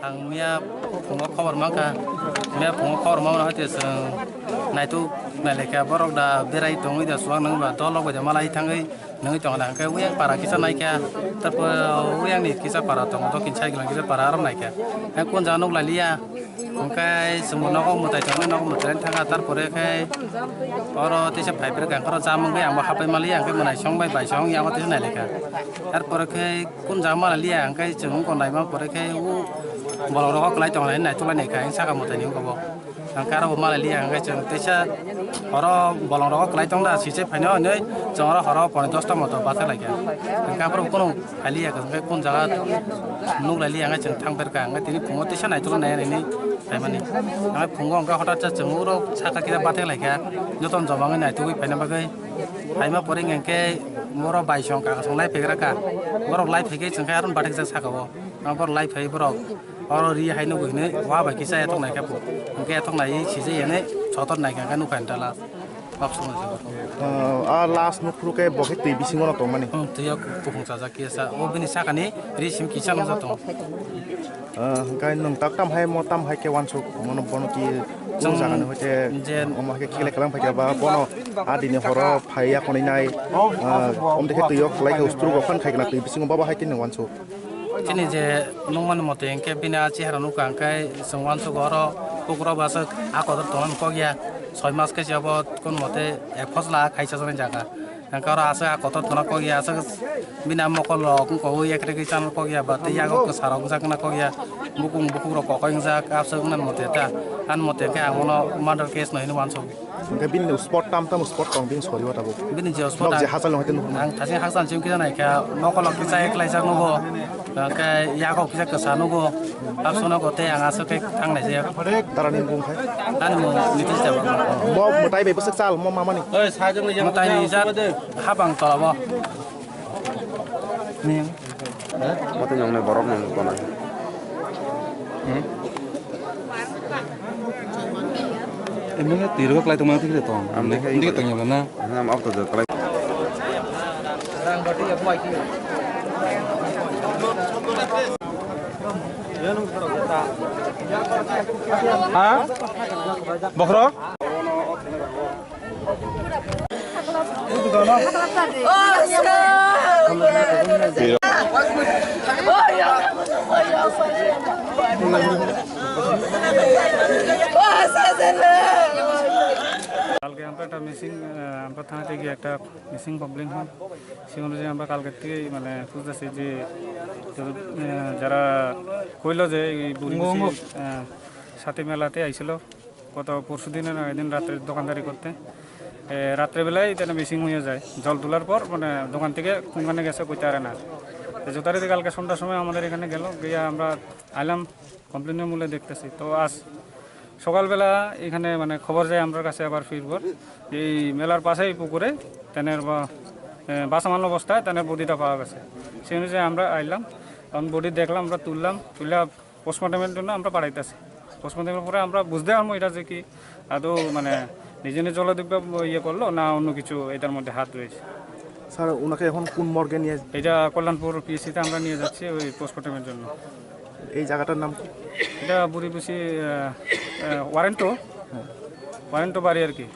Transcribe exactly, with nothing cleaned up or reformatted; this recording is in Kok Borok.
Ang miya phungo khobor mankha, miya phungo khobor mano hwte chwng naituk nailekha borok da berai tongwi da chuwak nangba dol rok bai da malai thangwi nangwi tongla hwnkhe uyang para kisa naikha, tarpor uyang ni kisa para tongo, dokin cycle kisa para aro naikha, hwnkhe kun jaga nuk lailiya, hwnkhe chwngbo nogo mwtai tongnai nogo mwtai thangkha, tarpore khe oro teisa phai phirkha hwnkhe oro jam wngwi angbo hapai maliya, hwnkhe mwnai song bai bai song yago teisa nailekha, tarpore khe. Kun jaga mala liya hwnkhe chwng wngkha naima pore khe o bolong rogo kwlai tong lai nai tula ni kha saka mwtai ni wngkha bo. Hwnkhe aro bo mala liya hwnkhe chwng teisa oro bolong rogo kwlai tong da sise phaino hinwi chwng oro horo pone dosta moto bathai lai kha. Hwnkhe aphuru kunu phai liya hwnkhe kun jaga nuk lai liya hwnkhe chwng thang pher kha hwnkhe tini phungo teisa nai tula nai nini phaimani. Hwnkhe phungo hwnkhe hothat sa chwng uro saka kisa bathai lai kha jotono joma wngwi nai tugwi phaina bagwi. Phaima pore hwnkhe oro bai song kaka song lai phegra kha. Borok lai phai khe chwng khe aro bathai kisa saka o. Ang borok lai phai borok oro ri hai nugo hinwi wa bai kisa yathok nai kha bo. Hwnkhe yathok nai sijai hinwi sotor nai kha nukha hinwi dala. Bak song nai. Ah, ah, last nuk phuru khe bo khe twi bisingo no tongmani. Hmm, twi o kuphung chajak kisa. O bini sakani ri sim kisa nukjak tongo. Ah, hwnkhe nwng tak tam hai mo tam hai khe wansuk mono bono ki o Chwng jaga ni hoite je omo hai khe khele kalang phai khe ba bono a dini horo phai ya konwi nai, ah, om dekhe twi o kwlai khe ustru bo phan khai khe na twi bisingo baba hai khe nwng wansuk. Chini je nungmani mote hwnkhe bini a chehara nukha hwnkhe chwng wansuk oro pukur o bwswk a kotor tongmani kok ya soi mas khe se abo kun mote ek phosla khai chajaknai jaga. Hwnkhe oro aswk a kotor tongna kok ya, aswk bini a mokol rok wngkha o yak rwgwi chana kok ya, ba tei yago kwsa rok wngjakna kok ya, bukung bukung rok kokoi wngjak, aswk wngna mote ta, ani mote hwnkhe ang bono murder case no hinwi uansukgo. Hwnkhe bini spot tam tam spot tong bini sori o tabuk. Bini je spot Nok je ang, hachal no hwnkhe nuhur ang thasing hakchal chim kisa naikha, mokol rok kisa eklaijak nugo, hwnkhe yago kisa kwsa nugo, absano go tei ang aswk khe thangnai se. Tarani bung khai. Ani mung Nitish Debbarma. Mo mwtai bai bwswk chal mo mamani. Mwtai ni jat habang tola bo. Ni. Mo tei nongnai borok nang kona. Hmm? Emang ya tirwk lai tongma thik tong. Am Amne dekhe tong ya na. Nam auto de kalai. Ha? Bokhro? কালকে আমরা একটা মিসিং, আহ, আমরা থানা থেকে একটা missing complain হয়, সেই অনুযায়ী আমরা কালকের থেকেই মানে খুঁজতেছি যে, আহ, যারা কইলো যে এই বুড়ি মিছিল, আহ, সাথে মেলাতে আইছিল, গত পরশু দিনে না এদিন রাত্রে দোকানদারি করতে। এ, রাত্রেবেলায় এটা মিসিং হয়ে যায়। জল তোলার পর মানে দোকান থেকে কোনখানে গেছে কইতে পারে না। তো যথারীতি কালকে সন্ধ্যার সময় আমাদের এখানে গেল, গিয়ে আমরা আইলাম কমপ্লেনের মূলে দেখতেছি। তো আজ সকালবেলা এখানে মানে খবর যায় আমার কাছে আবার ফিরবার, এই মেলার পাশেই পুকুরে তেনের বা, এ, বাসমান অবস্থায় তেনের বডিটা পাওয়া গেছে। সেই অনুযায়ী আমরা আইলাম, তখন বডি দেখলাম, আমরা তুললাম, তুলে পোস্টমর্টমের জন্য আমরা পাঠাইতেছি। পোস্টমর্টমের পরে আমরা বুঝতে পারবো এটা যে কি আদৌ মানে নিজে নিজে জলদীপ ইয়ে করলো না অন্য কিছু এটার মধ্যে হাত রয়েছে। স্যার, ওনাকে এখন কোন মর্গে নিয়ে এটা কল্যাণপুর পিএসসিতে আমরা নিয়ে যাচ্ছি ওই পোস্টমর্টমের জন্য। এই জায়গাটার নাম কি? এটা বুড়িপুসি, আহ, আহ, ওয়ারেন্টো, ওয়ারেন্টো বাড়ি আর কি।